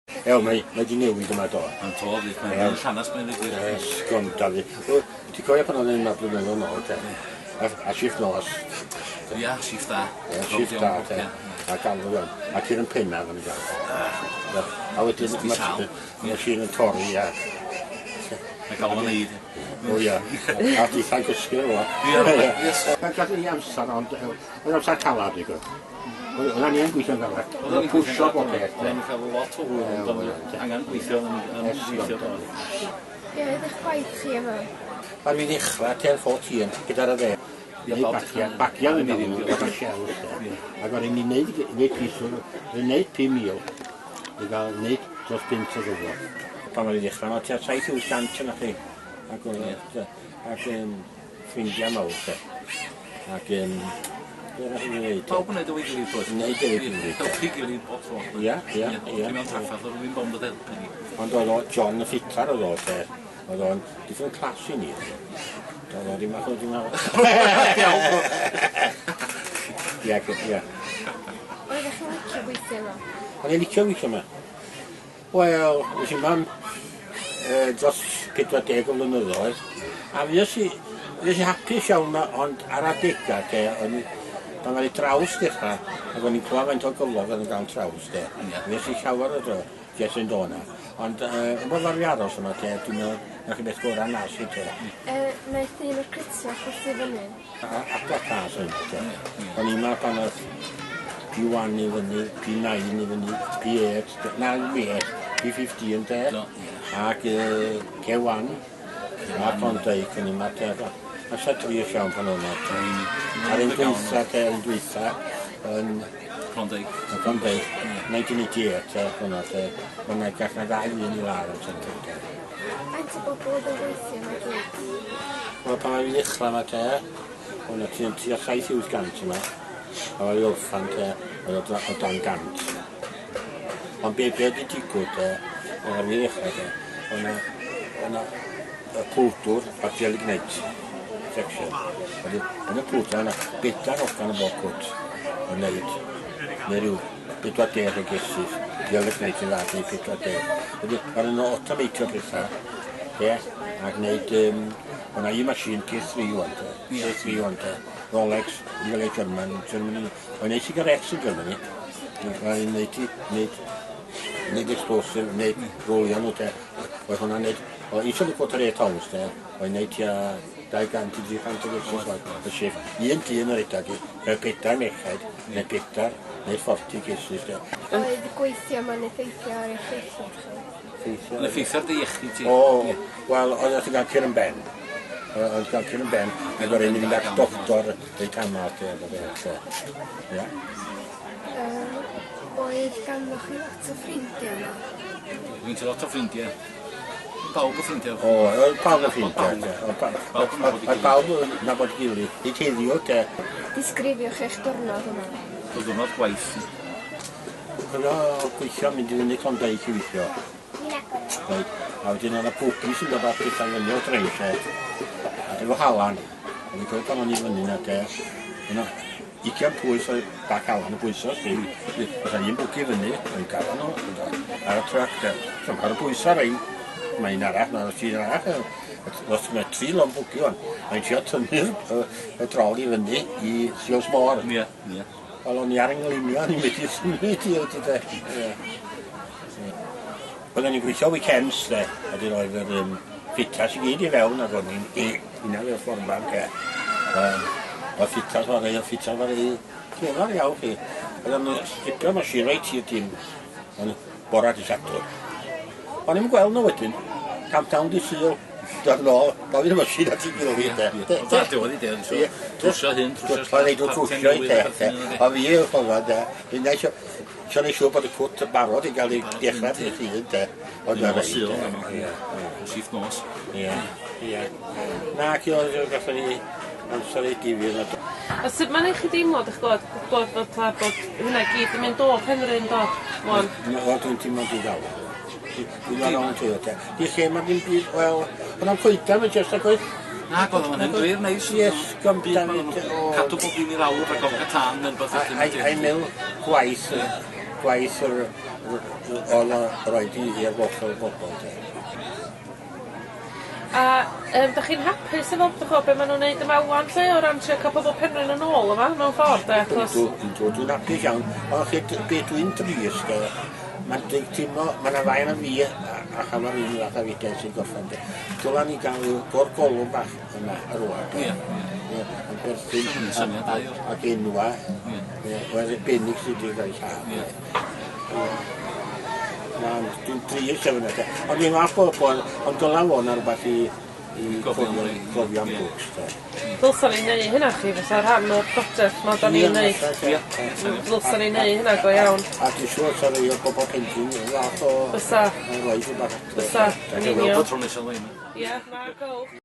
Ew, mae, mae di newid yma do. Mae'n to, fydd. Mae'n mynd llanas mae'n dweud gwir. Esgom, Dafydd. Wel, ti'n cofio pan oedd yma blynyddoedd nôl, te? A, a shift nos. Ia, shift da. Ia, shift da, te. A galw iawn. A ti'n yn pennaf yn gael. A wedyn, mae'r machine yn torri, a... Mae galw yn neud. O ia. A ditha'n cysgu rŵan. Ia, yes. Mae'n gadw i amser, ond oedd amser calad, i gwir. Oeddan ni yn gweithio'n galad. Oeddan ni'n pwsio bob peth. Oeddan ni'n cael lot o hwyl, ond oeddan ni angen gweithio, oeddan ni'n gweithio do. Be oedd eich gwaith chi yma? Pan fi ddechrau, 10, 14, gyda'r y dde. Neud bagia, bagia yn mynd i gyda shelves de. Ac o'n i'n neud, neud pisw, yn neud 5,000 i gael neud dros bunt o ddwfr. Pan o'n i'n ddechrau, mae tua 700 yna chi. Ac o'n ac yn ffrindiau mawr de. Ac yym be arall i ddweud? Pawb yn neud efo'i gilydd doedd? Neud efo'i gilydd. Helpu gilydd bob tro. Ia, ia, ia. Ti'n mewn trafferth o'dd rywun bownd o helpu ni. Ond oedd o John y ffitar oedd o te. Oedd o'n different class i ni. Doedd o ddim fath o ddim Ia, ia. Oeddech chi'n licio gweithio yma? O'n i'n licio gweithio yma. Wel, es i 'ma am yy dros 40 o flynyddoedd, a fues i fues i hapus iawn 'ma, ond ar adega de, o'n i pan oedd traws dechra, ac o'n i'n clywed faint o gyflog oedd yn gael traws de. Ie. Fues i llawer o dro jest yn do' 'na. Ond yy yn bod fi aros yma te, dwi'n meddwl 'na chi beth gora na sy te. Yy naeth un o'r crytia chwythu fyny? A adar cas oedd o te. O'n i 'ma pan o'dd P1 i fyny, P9 i fyny, P8, na ddim P8, P15 te. Do, ie. Ac yy K1 a Klondike o'n i 'ma te. Amser drist iawn pan o'n 'na te. A'r un dwytha te, yr un dwytha yn Klondike. Yn Klondike, 1988 te, hwnna te. Hwnna gath 'na ddau ddyn i ladd amser hynny te. Faint o bobl oedd yn gweithio yma i gyd? Wel pan o'n i ddechra 'ma te, o' 'na tua tua saith wyth gant yma. A o'n i orffan te, oedd o dra- o dan gant. Ond be' be' 'di digwydd te, o'n i ddechra te, o' 'na o' 'na y powdwr a gelignite section. Wedyn yn y powdwr o' 'na bedar hogan yn bob cwt yn neud ne' ryw 40 o gesus gelignite yn ladd neu 40. Wedyn ma' nhw'n automatio petha ie a gneud yym o' 'na un machine K3 ŵan te. K3 ŵan te. Rolex wedi ca'l ei German Germany mae'n neud sigaréts yn Germany. Mae'n neud i neud neud explosive neud rolio nhw te. Oedd hwnna'n neud o each of the quarter eight hours te mae'n neud tua 200 i 300 o gesus y shift. Un dyn yn redag i fel pedair merched neu pedar neu 40 cases de. Oedd gweithio yma'n effeithio ar eich iechyd chi? Effeithio? Yn effeithio ar dy iechyd ti? O, wel, oedd ti'n cael cur yn ben. Oedd cael cur yn ben, ac oedd rhaid i fynd at doctor reit aml, te, ac oedd e, Ia. Yym, oedd ganddo chi lot o ffrindiau yma? Dwi'n ti lot o ffrindiau. Pawb yn ffrindiau. O, oedd pawb yn ffrindiau, te. Oedd pawb yn nabod gilydd. Hyd heddiw, te. Disgrifiwch eich diwrnod yma. O ddiwrnod gwaith. Cofio gweithio, mynd i fyny Klondike i weithio. Reit, a wedyn oedd 'na bogies yn dod â pethau fyny o'r train te. Ac efo halan, o'n i'n cofio pan o'n i fyny 'na te, yna ugian pwys oedd bac halan yn pwyso sti. Fatha un bogie fyny, o'n i'n cael nhw ar y truck te. So ar y pwysa rein, mae un arall, mae un arall, os mae tri lon bogie wan, mae'n trio tynnu'r y, y drol i fyny i Sios Môr. Ie, ie. Wel o'n i ar 'y nglunia o'n i'n methu symud i wedi de. Ie. Wel o'n i'n gweithio weekends de, a wedyn oedd yr yym ffitas i gyd i fewn ag o'n i'n i hynna fel fforman de. Yym o'dd ffitas ma' rei o ffitas ma' rei clefar iawn chi. Oedden nhw'n stipio machine reit i'r dim yn bora dy Sadwrn. O'n i'm yn gweld nhw wedyn. Tan pnawn dy Sul. Dod nôl, gofyn y machine at 'i gilydd de. Ie. Diwedd i de, trwsio hyn, trwsio llall. Oedd nhw'n trwsio i de, de. A fi yw'r ffordd de. Fi'n isio isio neud siŵr bod y cwt yn barod i gael ei dechrau dydd Llun de. Ond na reit. Sul Ie. Shift nos. Ie. Ie. Na ci oedd gathon ni amser reit difyr a A sut ma'n neu' chi deimlo 'dych ch'bod gwbod fatha bod hynna gyd 'di mynd o Penrhyn do? Ŵan? Wel dwi'n teimlo'n di-dal. Dwi'n rong Toyota. Di lle ma' dim byd, wel, o'dd na'm coedan yn jyst ag oedd? Nag o'dd o'n hen dref neis. Yes, gom- O. Cadw bob dim i lawr rhag ofn y tân ne' rwbath felly. A- a- A'i me'wl gwaith yy gwaith yr Oedd o roed i i'r holl bobl de. A yym 'dach chi'n hapus efo dych ch'mo' be' ma' nw'n neud yma ŵan 'lly o ran trio ca'l pobol Penrhyn yn ôl yma mewn ffordd 'de achos... Yndw yndw dwi'n hapus iawn. Ond chi be' dwi'n drist de ma'n teimlo ma' 'na fai arno fi a a llawer un fath a fi de sy'n gorffen de. Dyla ni ga'l ryw gorgolwg bach yma rŵan de. Ie. Ie yn perthyn Hwnna'n syniad da iawn. Ag enwa' Ie. Ie arbennig sy 'di rhoi llaw. Ie. Ie. Na, dwi'n drist efo hynna de. Ond dwi'n falch bod bod ond dyla fo' 'na rwbath i i Gofio cofio am cofio am Ie. books de. Ddylsan ni neu' hynna chi fysa rhan o'r project 'ma 'dan ni'n neud. Ie. Ddylsan ni neu' hynna go iawn. A dwi'n siŵr sa rei o'r bobol Penrhyn yn falch o... Fysa. O roid rwbath ato. Fysa, yn Dwi'n union. gweld o tro nesa ddo' yma. Ie, na gowch.